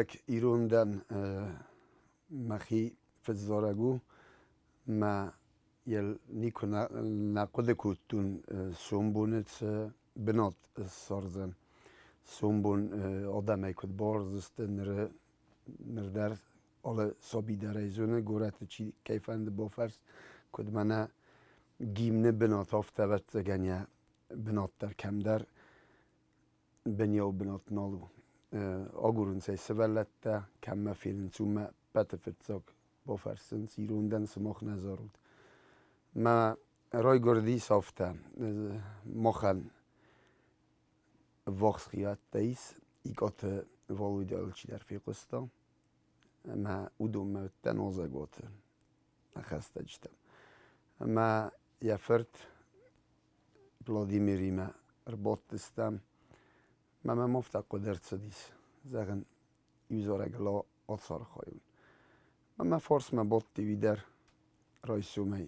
Зарӕг ирон дӕн, мӕхи фыд-зарӕг у. Мӕ йӕ никуы нӕ хъуыды кодтон, сомбоны цы бынат ссардзӕн. Сомбон адӕмӕй куыд бауарздзысты, ныр дӕр алы саби дӕр ӕй зоны, горӕты чи кӕй фӕнды бафӕрс, куыд мӕнӕ гимны бынат, афтӕ ӕвӕццӕгӕн йӕ бынат дӕр кӕмдӕр бынйау бынат нал у. Агурынц ӕй сывӕллӕттӕ, кӕм мӕ фенынц, уым мӕ ӕппӕты фыццаг бафӕрсынц, ирон дӕн, сымах нӕ зарут. Мӕ райгуырдис афтӕ, махӕн ӕввахс хиуӕттӕ ис, Икъаты Валодя алчидӕр фехъуыста, ӕмӕ уыдонмӕ уыдтӕн Озӕготы хӕстӕджытӕм. Ӕмӕ йӕ фырт Владимиримӕ ӕрбадтыстӕм. Мӕ мӕм афтӕ хъуыды ӕрцыдис, зӕгъын, иу зарӕгыл ацархайон. Мӕ мӕ фарсмӕ бадти уый дӕр райсомӕй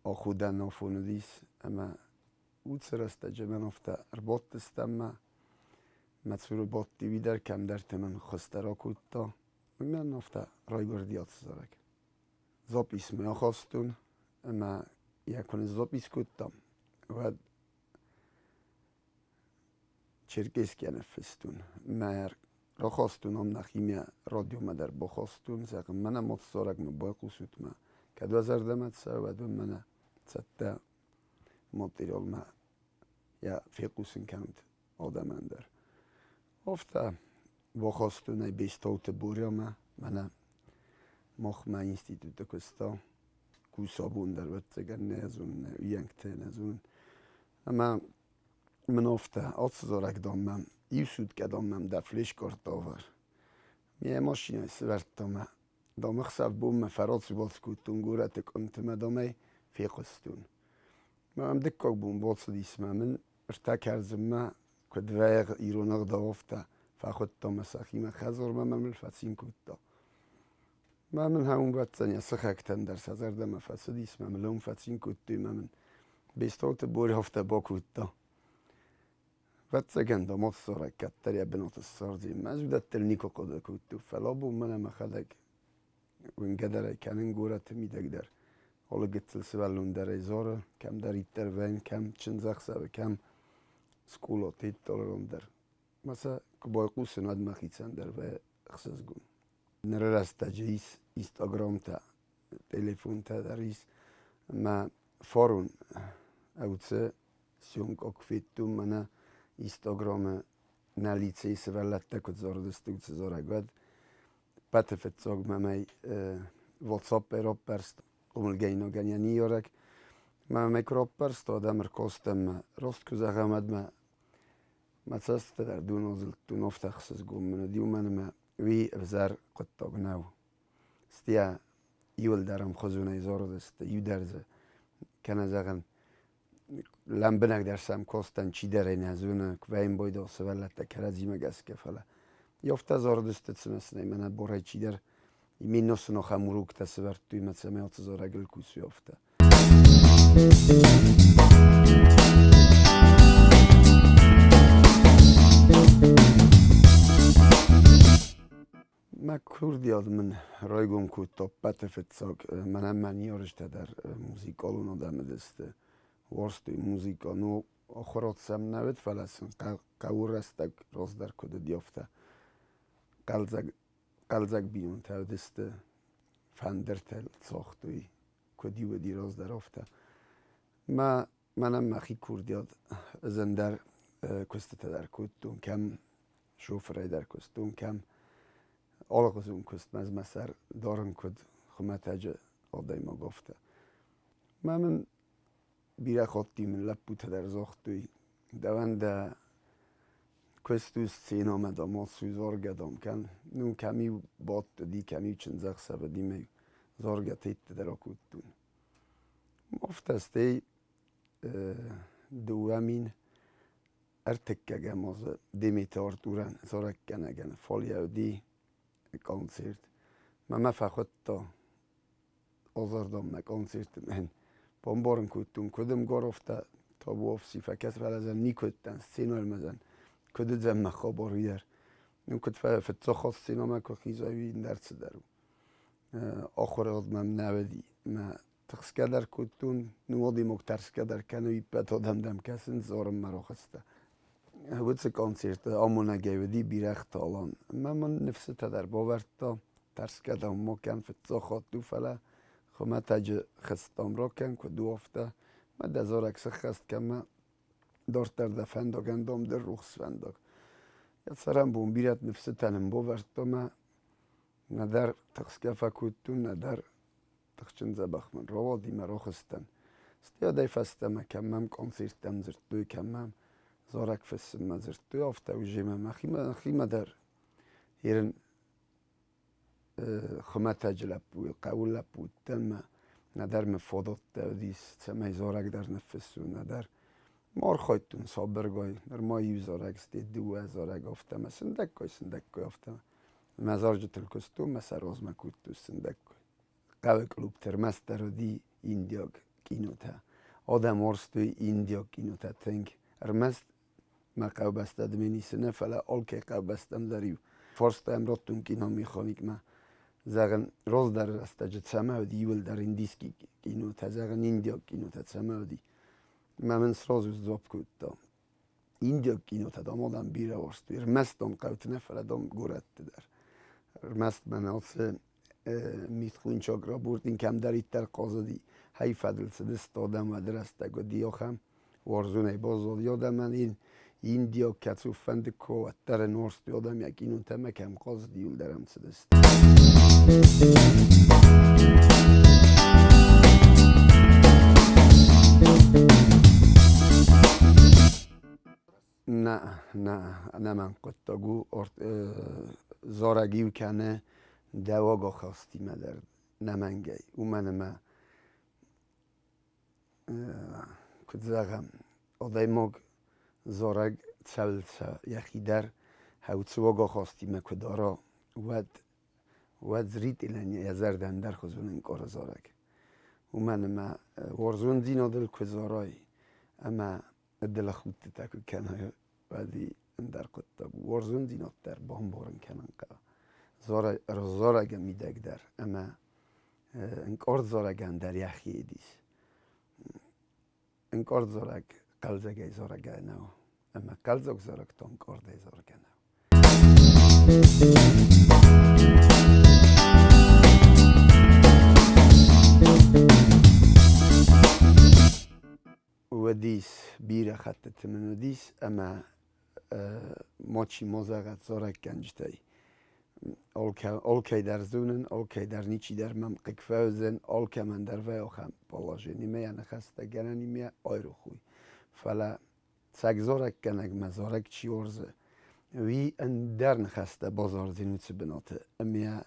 аходӕн афон уыдис ӕмӕ уыцы рӕстӕджы мӕн афтӕ ӕрбадтыстӕм мӕ мӕ цуры бадти уый дӕр, кӕмдӕрты мын хуыздӕр акодта. Мӕн афтӕ райгуырди ацы зарӕг. Записмӕ ахастон ӕмӕ йӕ куы ныззапис кодтам, уӕд Черкесскийӕ ныффыстон. Мӕ рахастон ам нӕхимӕ радиомӕ дӕр бахастон, зӕгъын, мӕнӕ ма зарӕгмӕ байхъусут мӕ. Кӕд уӕ зӕрдӕмӕ цӕуы, уӕд уын мӕнӕ цӕттӕ материалмӕ йӕ фехъусын кӕнут адӕмӕн дӕр. Афтӕ бахастон ӕй Бестауты Борямӕ, мӕнӕ махмӕ институты куыста. Кусабон дӕр ӕвӕццӕгӕн нӕ зонын, нӕ уыйӕнгтӕ нӕ зонын. Ӕмӕ мын афтӕ, ацы зарӕг, дам, мӕм иу суткӕ, дам, мӕм дӕ флеш-карт авӕр. Ме машинӕйы сывӕрдта мӕ, дам, ӕхсӕв бонмӕ фӕрацу-бацу кодтон горӕты къуымты мӕ, дам ӕй фехъуыстон. Мӕм дыккаг бон бацыдис мӕ мын ӕртӕ кӕрдзынмӕ куыд вӕййы ирон ӕгъдау, афтӕ фӕхуыдта мӕ сӕхимӕ хӕдзармӕ мӕ мыл фӕцин кодта. Мӕ мын хӕуынвӕццӕн йӕ сыхӕгтӕн дӕр сӕ зӕрдӕмӕ фӕцыдис, мӕ мыл уым фӕцин кодтой мӕ мын Бестауты Боря афтӕ бакодта. Ӕвӕццӕгӕн, дам, аццорӕг кӕддӕр йӕ бынаты ссардзӕн. Мӕ ӕз уыдӕттыл никуы хъуыды кодтон, фӕлӕ абон мӕнӕ мӕхӕдӕг уынгӕ дӕр ӕй кӕнын горӕты мидӕг дӕр. Алы гыццыл сывӕллон дӕр ӕй зары, кӕмдӕриддӕр вӕййын, кӕм чындзӕхсӕвы, кӕм скъолаты ӕддӕрон дӕр. Мӕ сӕ куы байхъусын, уӕд мӕхицӕн дӕр вӕййы ӕхсызгон. Ныры рӕстӕджы ис инстаграмтӕ, телефонтӕ дӕр ис. Ӕмӕ фарон ӕвцы съемкӕ куы федтон мӕнӕ инстаграмы нӕ лицейы сывӕллӕттӕ куыд зарыдысты, уыцы зарӕг, уӕд ӕппӕты фыццаг мӕм ӕй WhatsApp-ӕй раппӕрста хъомылгӕнинагӕн йӕ ныййарӕг. Мӕ мӕ куы раппӕрста, адӕм ӕркастӕн мӕ раст куы зӕгъӕм, уӕд мӕ мӕ цӕстытӕ дӕр дон азылдтон, афтӕ ӕхсызгон мын уыди, уымӕн ӕмӕ уый ӕвзӕр хъуыддаг нӕу. Стӕй иуылдӕр ӕмхуызонӕй зарыдысты, иу дӕр дзы кӕнӕ зӕгъын, лӕмбынӕгдӕр сӕм кастӕн, чидӕр ӕй нӕ зоны, куы вӕййын байдагъ сывӕллӕттӕ кӕрӕдзимӕ гӕсгӕ, фӕлӕ афтӕ зарыдысты, цымӕ сын ӕй мӕнӕ борӕй чидӕр именно сын ахӕм уроктӕ сӕвӕрдтой мӕ цӕмӕй ацы зарӕгыл кусой, афтӕ. Мӕ курдиат мын райгом кодта ӕппӕты фыццаг. Мӕнӕн мӕ ныййарджытӕ дӕр музыкалон адӕм уыдысты. Уарзтой музыкӕ. Ну, ахуырад сӕм нӕ уыд, фӕлӕ сын хъӕуы рӕстӕг раздӕр куыд уыди, афтӕ хъӕлдзӕг, хъӕлдзӕг бинонтӕ уыдысты. Фӕндыртӕ цагътой, куыд-иу уыди раздӕр, афтӕ. Мӕ мӕнӕн мӕхи курдиат ӕз ӕндӕр куыстытӕ дӕр кодтон, кӕм шофырӕй дӕр куыстон, кӕм алыгъуызон куыстмӕ ӕз мӕ сӕр дарын куыд хуымӕтӕджы адӕймаг, афтӕ. Мӕ мын бирӕ хатт мын лӕппутӕ дӕр загътой, дӕуӕн дӕ куыст у сценӕмӕ, дам, ацу, заргӕ, дам, кӕн. Ну, кӕм-иу бадт уыди, кӕм-иу чындзӕхсӕв уыди, мӕ заргӕ тетты дӕр акодтон. Афтӕ стӕй 2000 ӕртыккӕгӕм азы Деметы Артурӕн зарӕггӕнӕгӕн фалйа уыди концерт. Мӕ мӕ фӕхуыдта азардон мӕ концерты мӕн бамбарын кодтон, куыд ӕмгар, афтӕ табуафси фӕкӕс, фӕлӕ дзӕн никуы уыдтӕн сценӕйыл мӕ дзӕн куыд уыдзӕн мӕ хабар, уый дӕр. Ну, куыд фыццаг хатт сценӕмӕ куы хизай, уый ӕндӕр цыдӕр у. Ахуырад мӕм нӕ уыди. Мӕ тыхсгӕ дӕр кодтон, ну адӕймаг тӕрсгӕ дӕр кӕны, иппӕт адӕм дӕм кӕсынц, зарынмӕ рахызтӕ. Уыцы концерты амонӕгӕй уыди Бирӕгъты Алан. Ӕмӕ мын ныфсытӕ дӕр бавӕрдта, тӕрсгӕ дам ма кӕн, фыццаг хатт у, фӕлӕ хуымӕтӕджы хызтам ракӕн, куыд у, афтӕ. Мӕ дӕ зарӕг сыххӕст кӕн мӕ дарддӕр дӕ фӕндаг ӕндомдӕр рухс фӕндаг. Йӕ цӕрӕнбон бирӕ ныфсытӕ нын бавӕрдта мӕ нӕдӕр тыхсгӕ фӕкодтон, нӕдӕр тыхджын дзӕбӕх мын рауади мӕ рохыстӕн. Стӕй фӕстӕмӕ кӕм мӕм концерттӕм дзырдтой, кӕм мӕм зарӕг фыссынмӕ дзырдтой, афтӕ уже мӕ мӕхимӕ дӕр ерын хуымӕтӕджы лӕппу, хъӕуы лӕппу уыдтӕн мӕ нӕдӕр мын фадӕттӕ уыдис, цӕмӕй зарӕг дӕр ныффыссон, нӕдӕр ма архайдтон сабыргай. Нырма иу зарӕг, стӕй дыууӕ зарӕг афтӕ мӕ сындӕггай, сындӕггай афтӕ. Мӕ зарджытыл куыстон, мӕ сӕ размӕ кодтой сындӕггай. Хъӕуы клубты ӕрмӕстдӕр уыди индиаг кинотӕ. Адӕм уарзтой индиаг кинотӕ тынг. Ӕрмӕст мӕ хъӕубӕстӕ Дменисы нӕ, фӕлӕ алкӕй хъӕубӕстӕм дӕр-иу фарстайӕм радтон киномеханикмӕ. Зӕгъын, раздӕры рӕстӕджы цӕмӕ уыди иуылдӕр индийский кинотӕ, зӕгъын, индиаг кинотӕ цӕмӕ уыди. Мӕ мын сразу сдзуапп кодта. Индиаг кинотӕ, дам, адӕм бирӕ уарзтой. Ӕрмӕст, дам, хъӕуты нӕ, фӕлӕ, дам, горӕтты дӕр. Ӕрмӕст мӕнӕ ацы мидхъуынчаг рабуртин кӕмдӕриддӕр хъазыди, хӕй фӕдыл цыдысты адӕм уӕды рӕстӕг уыди ахӕм уарзонӕй баззади адӕмӕн ин индиаг кӕцы фӕнды куы уӕддӕр ын уарзтой адӕм йӕ кинотӕмӕ кӕм хъазыди, уым дӕр ӕм цыдысты. Нӕ, нӕ, ӕнӕмӕнг хъуыддаг у. Зарӕг иу кӕны дӕ уагахастимӕ дӕр нӕмӕнгӕй, уымӕн ӕмӕ куыд зӕгъӕм, адӕймаг зарӕг цӕуыл йӕхи дӕр хӕуцы уагахастимӕ куы дара, уӕд уӕд зрителӕн йӕ зӕрдӕ ӕндӕрхуызон ӕнкъары зарӕг. Уымӕн ӕмӕ уарзондзинадыл куы зарай ӕмӕ ӕдылы худтытӕ куы кӕнай, уӕд ӕндӕр хъуыддаг у. Уарзондзинад дӕр бамбарын кӕнын хъӕуы. Зарӕгы мидӕг дӕр ӕмӕ ӕнкъард зарӕгӕн дӕр йӕхи ис. Ӕнкъард зарӕг хъӕлдзӕгӕй зарӕгӕй нӕу, ӕмӕ хъӕлдзӕг зарӕг та ӕнкъардӕй заргӕ нӕу. Уыдис, бирӕ хӕттыты мын уыдис ӕмӕ мачи ма зӕгъӕд зарӕггӕнджытӕй. Алкӕй дӕр зонын, алкӕй дӕр ничи дӕр мӕм хъыг фӕуыдзӕн, алкӕмӕн дӕр вӕййы ахӕм положени ме йӕ ныхӕстӕ гӕнӕнимӕ айрох уый. Фӕлӕ цӕг зарӕггӕнӕгмӕ зарӕг чи уарзы, уый ӕндӕр ныхӕстӕ базардзӕн уыцы бынаты ӕмӕ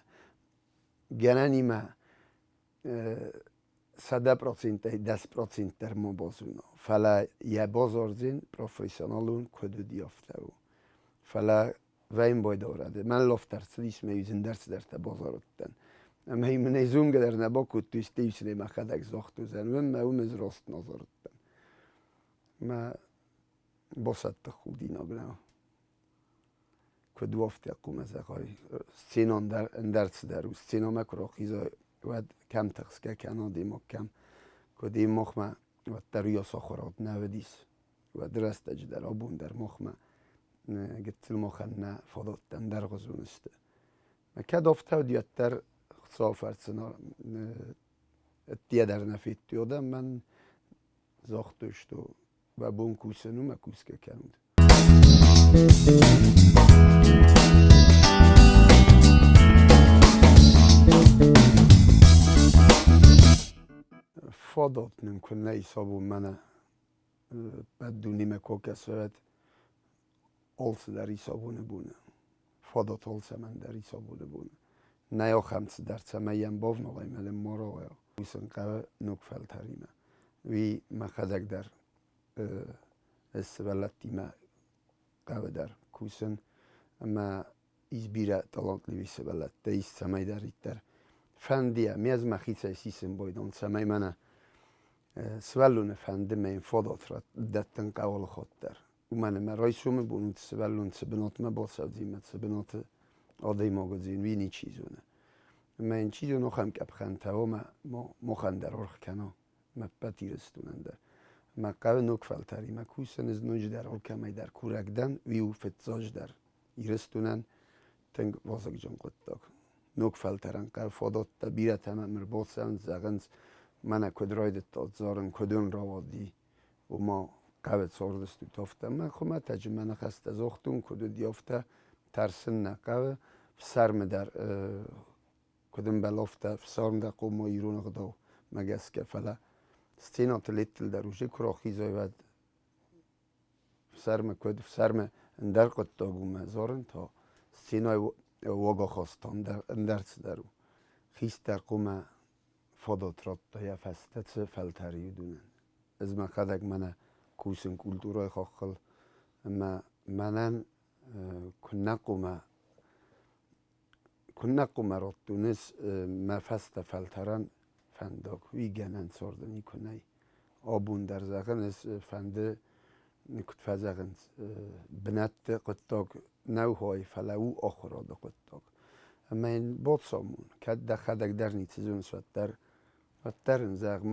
гӕнӕнимӕ 100%-ӕй 10% дӕр ма базона. Фӕлӕ йӕ базардзӕн профессионалон куыд уыди, афтӕ у. Фӕлӕ вӕййын байдауради. Мӕн лофт ӕрцыдис, мӕ зындӕр цыдӕртӕ базарыдтӕн. Ӕмӕ мын ӕй зонгӕ дӕр нӕ бакодтой, стӕй сын ӕй мӕхӕдӕг загътон, уым мӕ уым ӕз раст назарыдтӕн. Мӕ басӕтты худинаг нӕу. Куыд у, афтӕ хъуамӕ зӕгъай. Сценон дӕр ӕндӕр цыдӕр у. Сценамӕ куы рахизай, уӕд кӕм тыхсгӕ кӕна демаг кӕм. Куыд ӕм махмӕ уӕддӕр уыйас ахуырад нӕ уыдис. Уӕды рӕстӕджы дӕр, абон дӕр махмӕ гыццыл махӕн нӕ фадӕттӕ ӕндӕргъуызон сты. Кӕд афтӕ уыди, уӕддӕр Хуыцауы фӕрцы ӕддейӕ дӕр нӕ федтой адӕм мӕн загътой, что уӕ бон кусын у мӕ кусгӕ кӕнут. Фадат нын куы нӕй сабон мӕнӕ ӕппӕт дунемӕ куы акӕсӕд, алцыдӕр ис абоны боны. Фадат алцӕмӕн дӕр ис абоны боны. Нӕй ахӕм цыдӕр, цӕмӕй йӕм бавналай мӕ ма рауайа. Уый хъӕуы ног фӕлтӕримӕ. Уый мӕхӕдӕг дӕр ӕз сывӕллӕттимӕ хъӕуы дӕр кусын ӕмӕ ис бирӕ талантливый сывӕллӕттӕ, ис цӕмӕйдӕриддӕр. Фӕнды йӕ, ме ӕз мӕхицӕй сисын байдон, цӕмӕй мӕнӕ сывӕллоны фӕнды мӕ йын фадат дӕттын хъӕуы алыхатт дӕр. Уымӕн ӕмӕ райсомы бон сывӕллон цы бынатмӕ бацӕудзӕн, цы бынаты адӕймаг уыдзӕн, уый ничи зоны. Ӕмӕ йын чи зоны ахӕм къӕпхӕнтӕ, омӕ махӕн дӕр аргъ кӕна, мӕ ӕппӕт Ирыстонӕн дӕр. Мӕ хъӕуы ног фӕлтӕримӕ кусын, ӕз ноджыдӕр алкӕмӕй дӕр курӕг дӕн, уый у фыццаджыдӕр Ирыстонӕн тынг вазыгджын хъуыддаг. Ног фӕлтӕрӕн хъӕуы фадӕттӕ бирӕтӕ мӕм ӕрбацӕуынц, зӕгъынц, мӕнӕ куыд райдыдтат зарын, куыд уын рауади, ома хъӕуы цардыстут афтӕ. Мӕ хуымӕтӕджы мӕ ныхӕстӕ загътон, куыд уыди, афтӕ тӕрсын нӕ хъӕуы. Фсӕрмы дӕр куыд ӕмбӕлы, афтӕ фсарм дӕр хъуамӕ ирон ӕгъдаумӕ гӕсгӕ, фӕлӕ сценӕты леттыл дӕр уже куы рахизай, уӕд фсӕрмы куыд фсӕрмы ӕндӕр хъуыддаг у мӕ зарын та сценӕйы уагахаст та ӕндӕр цыдӕр у. Хистӕр хъуамӕ фадат радта йӕ фӕстӕ цы фӕлтӕры уыдонӕн. Ӕз мӕхӕдӕг мӕнӕ кусын культурӕйы хаххыл ӕмӕ мӕнӕн куыннӕ хъуамӕ радтон ӕз мӕ фӕстӕ фӕлтӕрӕн фӕндаг, уый гӕнӕн царды никуы нӕй. Абон дӕр зӕгъын ӕз фӕнды, куыд фӕзӕгъынц, бынӕтты хъуыддаг нӕу хай, фӕлӕ у ахуырады хъуыддаг. Ӕмӕ йын бацамон, кӕд дӕхӕдӕг дӕр ницы зоныс, уӕддӕр, уӕддӕр ын зӕгъ,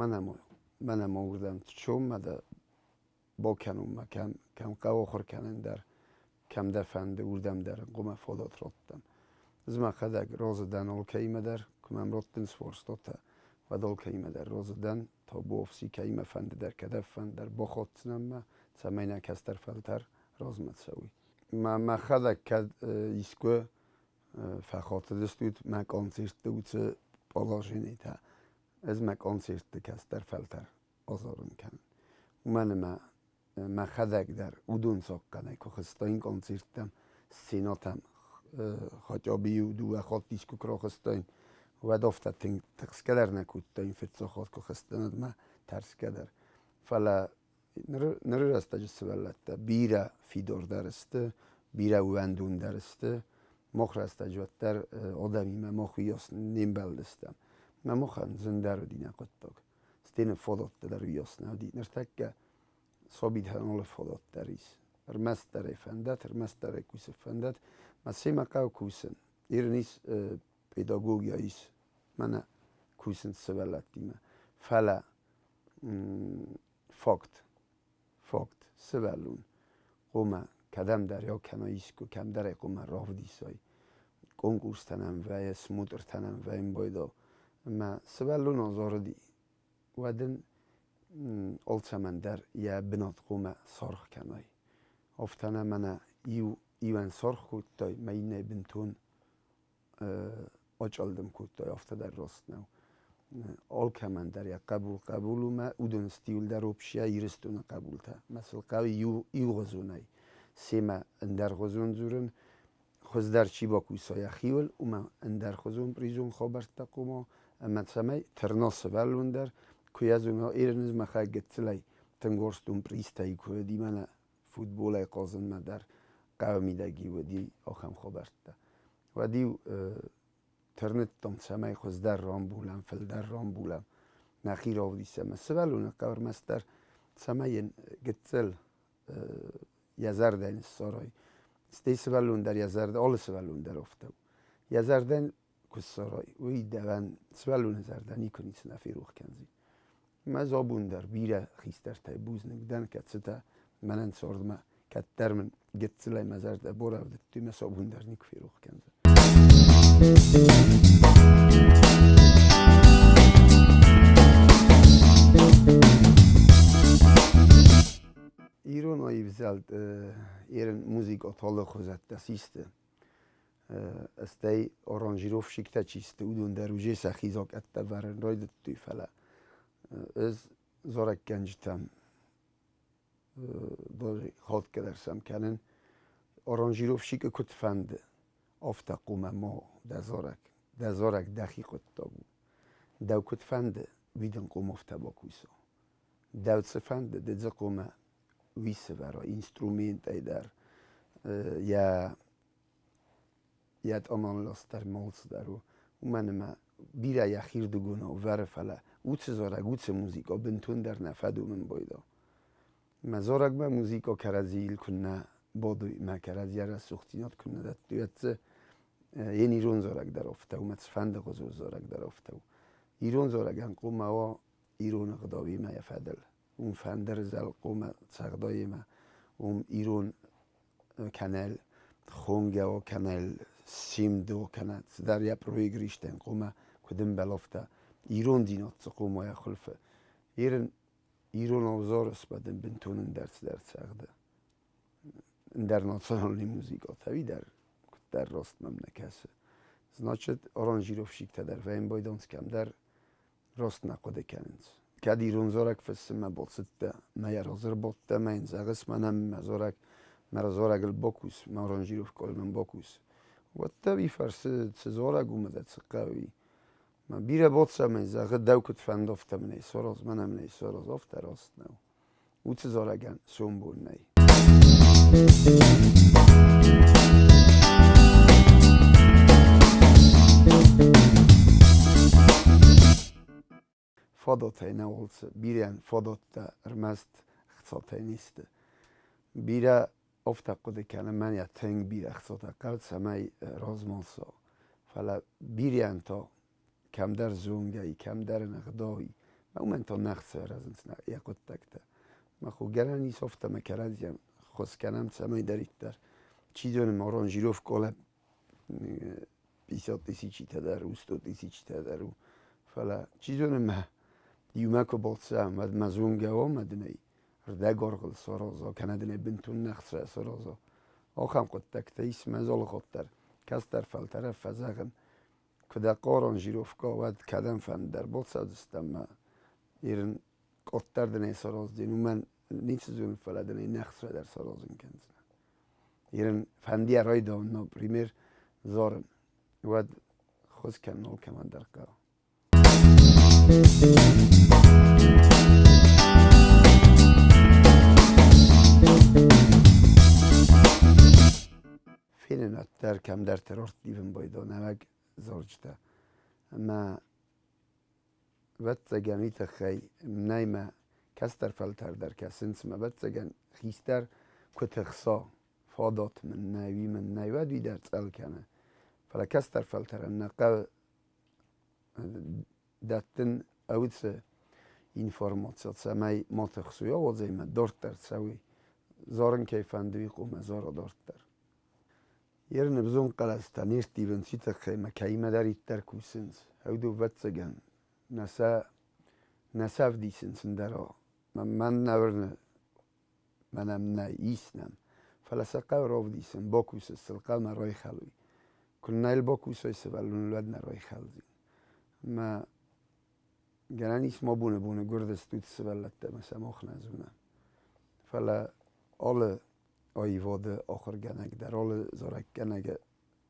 мӕнӕ ма уырдӕм цоммӕ дӕ бакӕнунмӕ, кӕм, кӕм хъӕуы ахуыр кӕнын дӕр, кӕм дӕ фӕнды, уырдӕм дӕр хъуамӕ фадат раттӕм. Ӕз мӕхӕдӕг разы дӕн алкӕимӕ дӕр, куы мӕм раттынц фарстатӕ, уӕд алкӕимӕ дӕр разы дӕн, табуафси кӕимӕ фӕнды дӕр, кӕдӕм фӕнды дӕр бахатдзынӕн мӕ, цӕмӕй нӕ кӕстӕр фӕлтӕр размӕ цӕуй. Мӕхӕдӕг кӕд искуы фӕхатыдыстут мӕ концертты уыцы положенитӕ, ӕз мӕ концертты кӕстӕр фӕлтӕр азарын кӕнын. Уымӕн ӕмӕ мӕхӕдӕг дӕр уыдон цахъхъӕнӕй куы хызтаин концерттӕм, сценӕтӕм, хотя бы иу дыууӕ хатт искуы куы рахызтаин, уӕд афтӕ тынг тыхсгӕ дӕр нӕ кодтаин, фыццаг хатт куы хызтӕн, уӕд мӕ тӕрсгӕ дӕр. Фӕлӕ ныры рӕстӕджы сывӕллӕттӕ бирӕ фидардӕр сты, бирӕ уӕндондӕр сты. Мах рӕстӕджы уӕддӕр адӕмимӕ мах уыйас не мбӕлдыстӕм. Мӕ махӕн зындӕр уыди нӕ хъуыддаг. Стены фадӕттӕ дӕр уыйас нӕ уыди. Ныртӕккӕ сабитӕн алы фадат дӕр ис. Ӕрмӕстдӕр ӕй фӕндӕт, ӕрмӕстдӕр ӕй кусы фӕндӕт. Мӕ семӕ хъӕуы кусын. Ирын ис педагогия ис. Мӕнӕ кусынц сывӕллӕттимӕ. Фӕлӕ факт, факт, сывӕллон хъуамӕ кӕдӕмдӕр йа кӕна искуы, кӕмдӕр ӕй хъуамӕ равдисай. Конкурстӕ нӕм вӕййы, смотртӕ нӕм вӕййын байдал. Ӕмӕ сывӕллон азарыди, уӕд ын алцӕмӕн дӕр йӕ бынат хъуамӕ саргъ кӕнай. Афтӕ нӕ мӕнӕ иу иуӕн саргъ кодтай, мӕ иннӕ бынтон ачъылдым кодтой, афтӕ дӕр раст нӕу. Алкӕмӕн дӕр йӕ хъӕбул хъӕбул у мӕ уыдон сты иуылдӕр общая Ирыстоны хъӕбултӕ. Мӕ сыл хъӕуы иугъуызонӕй семӕ ӕндӕргъуызон дзурын, хуыздӕр чи бакуса йӕхиуыл, уымӕ ӕндӕрхуызон призон хабӕрттӕ хъума ӕмӕ цӕмӕй тырна сывӕллон дӕр, куы йӕ зона, Иры махӕй гыццылӕй тынг уарзтон призтӕй куы уыди мӕнӕ футболӕй хъазынмӕ дӕр хъӕуы мидӕг-иу уыди ахӕм хабӕрттӕ. Уӕд-иу тырныдтон, цӕмӕй хуыздӕр рамбулӕм, фылдӕр рамбулӕм, нӕхи равдисӕм. Сывӕллоны хъӕуы ӕрмӕстдӕр цӕмӕй йын гыццыл йӕ зӕрдӕ ныссарай. Стӕй сывӕллон дӕр йӕ зӕрдӕ, алы сывӕллон дӕр афтӕ у. Йӕ зӕрдӕ куы ссарай, уый дӕуӕн сывӕллоны зӕрдӕ никуы ницы нӕ ферох кӕндзӕн. Мӕ абон дӕр бирӕ хистӕртӕй бузныг дӕн, кӕцытӕ мӕнӕн цардмӕ кӕддӕр мын гыццылӕй мӕ зӕрдӕ барӕвдыдтой, мӕ сӕ абон дӕр никуы ферох кӕндзӕн. Ирон аивзӕлд ерын музыка талы хуызӕттӕ систы. Стӕй оранжировщиктӕ чи сты, уыдон дӕр уже сӕхи закъӕттӕ вӕрын райдыдтой, фӕлӕ ӕз зарӕггӕнджытӕм хатгӕ дӕр сӕм кӕнын. Оранжировщикы куыд фӕнды, афтӕ хъуамӕ ма дӕ зарӕг. Дӕ зарӕг дӕхи хъуыддаг у. Дӕу куыд фӕнды, уый дын хъуамӕ афтӕ бакуса. Дӕу цы фӕнды, ды дзы хъуамӕ уый сӕвӕра инструментӕй дӕр, йӕ йӕ тъаманлас дӕр малц дӕр у. Уымӕн ӕмӕ бирӕ йӕхирдыгонау вӕры, фӕлӕ уыцы зарӕг, уыцы музыкӕ бынтондӕр нӕ фӕдомын байдал. Мӕ зарӕгмӕ музыка кӕрӕдзийыл куыннӕ бадуй, мӕ кӕрӕдзийӕ рӕсугъддзийнад куыннӕ дӕттуй, ӕддзе ен ирон зарӕг дӕр афтӕ у, мӕ цыфӕнды хуызон зарӕг дӕр афтӕ у. Ирон зарӕгӕн хъуамӕ уа ирон ӕгъдауимӕ йӕ фӕдыл. Уым фӕндыры зӕл хъуамӕ цӕгъдаимӕ, уым ирон кӕнӕ хонгӕ у, кӕнӕ симд у, кӕнӕ цыдӕр йӕ проигристӕн хъуамӕ куыд ӕмбӕла, афтӕ. Ирондзинад цы хъуамӕ йӕ хуылфы. Ирын ирон ӕвзар сбадын бынтон ӕндӕр цыдӕр цӕгъды. Ӕндӕр национальный музыкатӕ дӕр куыддӕр раст мӕм нӕ кӕсы. Значит, аранжировщиктӕ дӕр вӕййын байдӕнц кӕмдӕр раст нӕ хъуыды кӕнынц. Кӕд ирон зарӕг фыссынмӕ бацыдтӕ, мӕ йӕ разӕрбадтӕ, мӕ йын зӕгъыс, мӕнӕн мӕ зарӕг, мӕ зарӕгыл бакус, мӕ аранжировкӕйыл мын бакус, уӕд дӕ уый фӕрцы цы зарӕг у, мӕ дӕ цы хъӕуы, Мӕ бирӕ боцӕмӕй зӕгъы, дӕу куыд фӕнды, афтӕ мын ӕй сараз, мӕнӕ мын ӕй сараз, афтӕ раст нӕу. Уыцы зарӕгӕн сомбон нӕй. Фадатӕй нӕ олцы, бирӕн фадӕттӕ ӕрмӕст ӕхцатӕй не сты. Бирӕ афтӕ хъуыды кӕны, мӕн йӕ тынг бирӕ ӕхцатӕ хъӕуы, цӕмӕй размӕлса. Фӕлӕ бирӕн та кӕмдӕр зонгӕ и, кӕмдӕр ын ӕгъдау и. Уымӕн та нӕ хца аразынц йӕ хъуыддӕгтӕ. Мах гӕнӕн ис афтӕ ӕмӕ кӕрӕдзийӕн ххуыс кӕнӕм, цӕмӕйдӕриддӕр. Чи зоны, ма аранжировкӕ 50 тысячитӕ дӕр у, 100 тысячитӕ дӕр у. Фӕлӕ, чи зоны, мӕ иумӕ куы бацӕуӕм, уӕд мӕ зонгӕ уа ӕмӕ дын ӕй рдӕгаргъыл сараза, кӕнӕ дын ӕй бынтон не хца сараза. Ахӕм хъуыддӕгтӕ ис мӕ залыхатт дӕр. Кӕстӕр фӕлтӕрӕн фӕзӕгъын, куы дӕ хъарон жировкӕ, уӕд кӕдӕм фӕнды дӕр бацӕудзыстӕм мӕ Ирын къаддӕр дын ӕй сараздзӕн, уымӕн ницы зонын, фӕлӕ дын ӕй не хца дӕр саразын кӕндзынӕн. Ирын фӕндиа райдауын, например, зарын, уӕд ххуыс кӕнын алкӕмӕн дӕр хъӕуы. Фенын уӕддӕр кӕмдӕрты рарттивын байдыдта нӕуӕг зарджытӕ. Ӕмӕ ӕвӕццӕгӕн, уый тыххӕй нӕй мӕ кӕстӕр фӕлтӕр дӕр кӕсынц мӕ, ӕвӕццӕгӕн, хистӕр куы тыхса, фадат мын нӕй, уый мын нӕй, уӕд уый дӕр цъӕл кӕны. Фӕлӕ кӕстӕр фӕлтӕрӕн нӕ хъӕуы дӕттын ӕуцы информаци, цӕмӕй ма тыхсой, ауадзай мӕ дарддӕр цӕуй. Зарын кӕй фӕнды, уый хъуамӕ зара дарддӕр. Ерын ӕвзонг хъӕлӕстӕ не рттивынц уый тыххӕй ӕмӕ кӕимӕдӕриддӕр кусынц, ӕвду ӕвӕццӕгӕн, нӕ сӕ нӕ сӕ ӕвдисынц ӕндӕра. Мӕн нӕ уырны, мӕнӕн нӕ ис нӕм, фӕлӕ сӕ хъӕуы равдисын, бакусыс сыл, хъӕумӕ райхӕлуй. Куы нӕ йыл бакусай сывӕллоныл, уӕд нӕ райхӕлдзин. Ӕмӕ гӕнӕн ис ма боны-боны гуырдызтут сывӕллӕттӕ ӕмӕ сӕ мах нӕ зонӕм. Фӕлӕ алы аивады ахуыргӕнӕг дӕр, алы зарӕггӕнӕг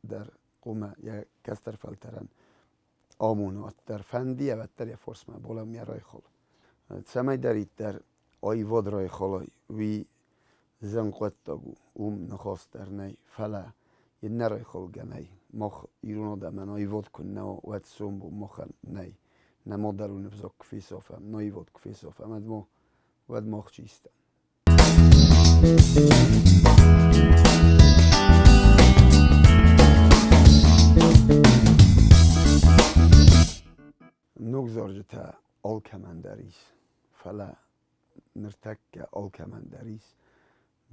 дӕр хъуамӕ йӕ кӕстӕр фӕлтӕрӕн амона, уӕддӕр фӕнды йӕ, уӕддӕр йӕ фарсмӕ балӕууын йӕ райхъал. Цӕмӕйдӕриддӕр аивад райхалай, уый зын хъуыддаг у, уым ныхас дӕр нӕй, фӕлӕ йын нӕ райхалгӕ нӕй. Мах ирон адӕмӕн аивад куы нӕ уа, уӕд сомбон махӕн нӕй. Нӕ мадӕлон ӕвзаг куы фесафӕм, нӕ аивад куы фесафӕм, уӕд ма, уӕд мах чи стӕм? Ног зарджытӕ алкӕмӕн дӕр ис, фӕлӕ ныртӕккӕ алкӕмӕн дӕр ис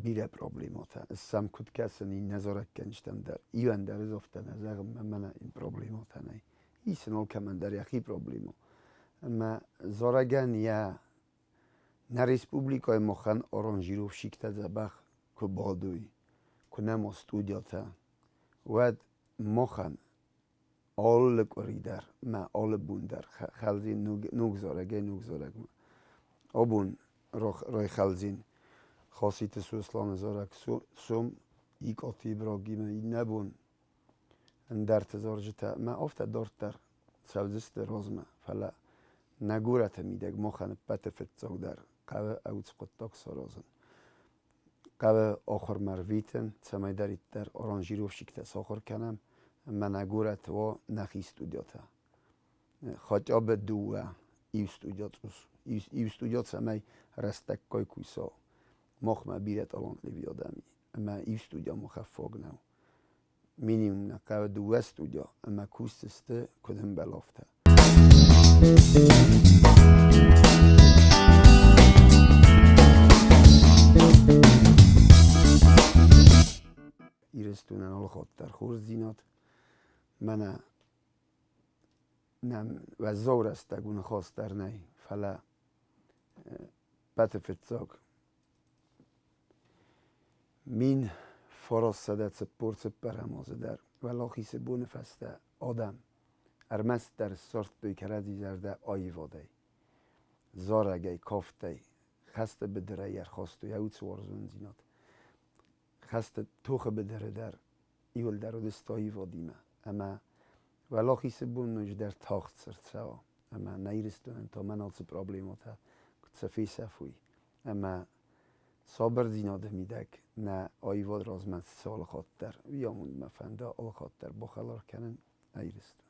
бирӕ проблемӕтӕ. Ӕз сӕм куыд кӕсын иннӕ зарӕггӕнджытӕм дӕр, иуӕн дӕр ӕз афтӕ нӕ зӕгъын, мӕнӕ ин проблемӕтӕ нӕй. Ис ын алкӕмӕн дӕр йӕхи проблемӕ. Ӕмӕ зарӕгӕн йӕ Нӕ республикӕйы махӕн аранжировщиктӕ дзӕбӕх куы бадой, куы нӕма студиятӕ, уӕд махӕн алы къуыри дӕр мӕ алы бон дӕр хӕлдзин ног зарӕгӕй ног зарӕгмӕ. Абон райхӕлдзин Хаситы Сосланы зарӕг сом Икъаты Ибрагимы иннӕ бон ӕндӕрты зарджытӕ мӕ афтӕ дарддӕр цӕудзысты размӕ, фӕлӕ нӕ горӕты мидӕг махӕн ӕппӕты фыццагдӕр хъӕуы ӕвдз хъуыддаг саразын. Хъӕуы ахуырмӕ рвитын, цӕмӕйдӕриддӕр аранжировщиктӕ сахуыр кӕнӕм ӕмӕ нӕ горӕты уа нӕхи студиятӕ. Хотя бы дыууӕ, иу студиа цъус, иу студиа цӕмӕй рӕстӕггай куса. Махмӕ бирӕ талантливый адӕм и, ӕмӕ иу студия махӕн фаг нӕу. Минимум нӕ хъӕуы дыууӕ студия ӕмӕ кусдзысты, куыд ӕмбӕлы, афтӕ. Ирыстонӕн алыхатт дӕр хорздзинад. Мӕнӕ нӕм уӕззау рӕстӕг у, ныхас дӕр нӕй, фӕлӕ ппӕты фыццаг 1944 азы дӕр Уӕлахизы боны фӕстӕ адӕм ӕрмӕстдӕр ссардтой кӕрӕдзи зӕрдӕ аивадӕй, зарӕгӕй, кафтӕй, хӕсты быдырӕй ӕрхастой уыцы уарзондзинад. Хӕсты тохы быдыры дӕр иуылдӕр уыдысты аивадимӕ ӕмӕ Уӕлахизы бон ноджыдӕр тагъд цы рцӕуа ӕмӕ нӕ Ирыстонӕн та мӕнӕ цы проблемӕтӕ куыд сӕ фесӕфой ӕмӕ сабырдзинады мидӕг нӕ аивад размӕ цы алыхатт дӕр, уый амонд мӕ фӕнда алыхатт дӕр бахӕлар кӕнын нӕ Ирыстон.